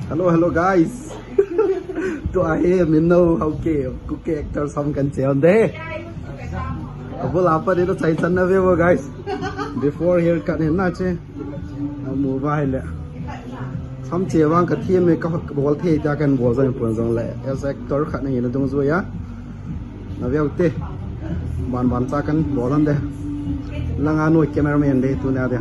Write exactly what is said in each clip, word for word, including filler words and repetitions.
Hello, hello, guys. Tua hi, min no, okay, Kuki actor sam kan che hon de. Abul apa dia tu chai chan na ve bo, guys. Before haircut hin na che. Amu ba hi le. Sam che vang ka thi me ka bol thei ta kan bol jong pon jong le. As actor khat na hi na dung ju ya. Na ve u te. Ban ban cha kan bol hon de. Langa noi cameraman de tu na de.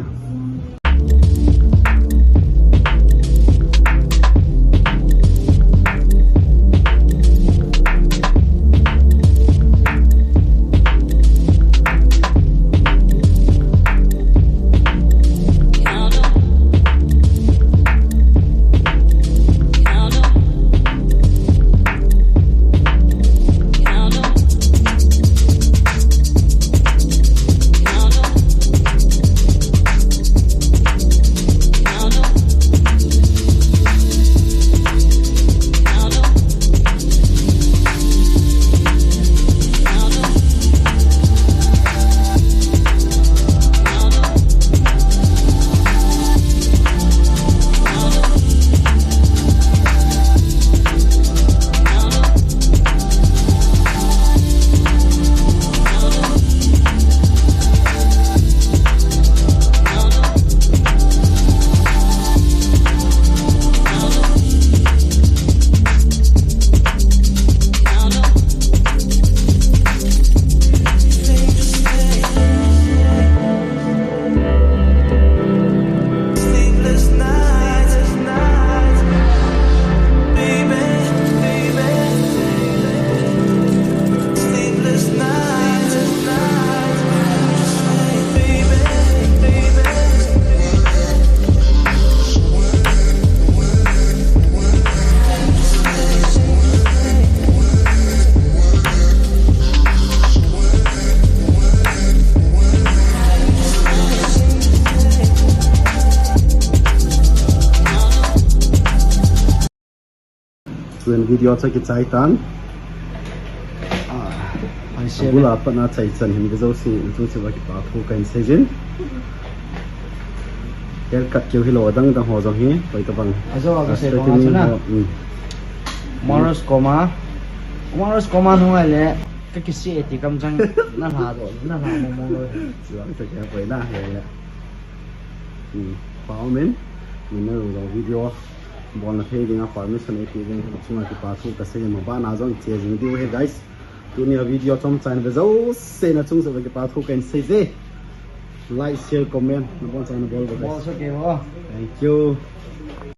Tun video chu kichai tan. Ah, hai se. Abul a pat na chai chan hin ve jouse chung cheh uva kipa thu kahin sei jin. Haircut keu hilou adang dang ho jong hi, koi tabang. Ajo a ka sei bang a chu na. Straighten ho, um. Maros koma. Maros koma nung ai le. Ka kisi e ti kam chang na la do, na la mo mo lo. Chuang sa kya koi na he le. Hmm. Pa min. Min na lo video. Bolna thei dinga permission eipeh ding chunga kipa thu kasei, mabana jong che jing diu ahi guys. Tunia video chomcha in ve jouse na chung cheh uva kipa thu kahin sei je. Like, share, comment, nabonchauvin nabol uva guys. Bol sa ke bo. Thank you.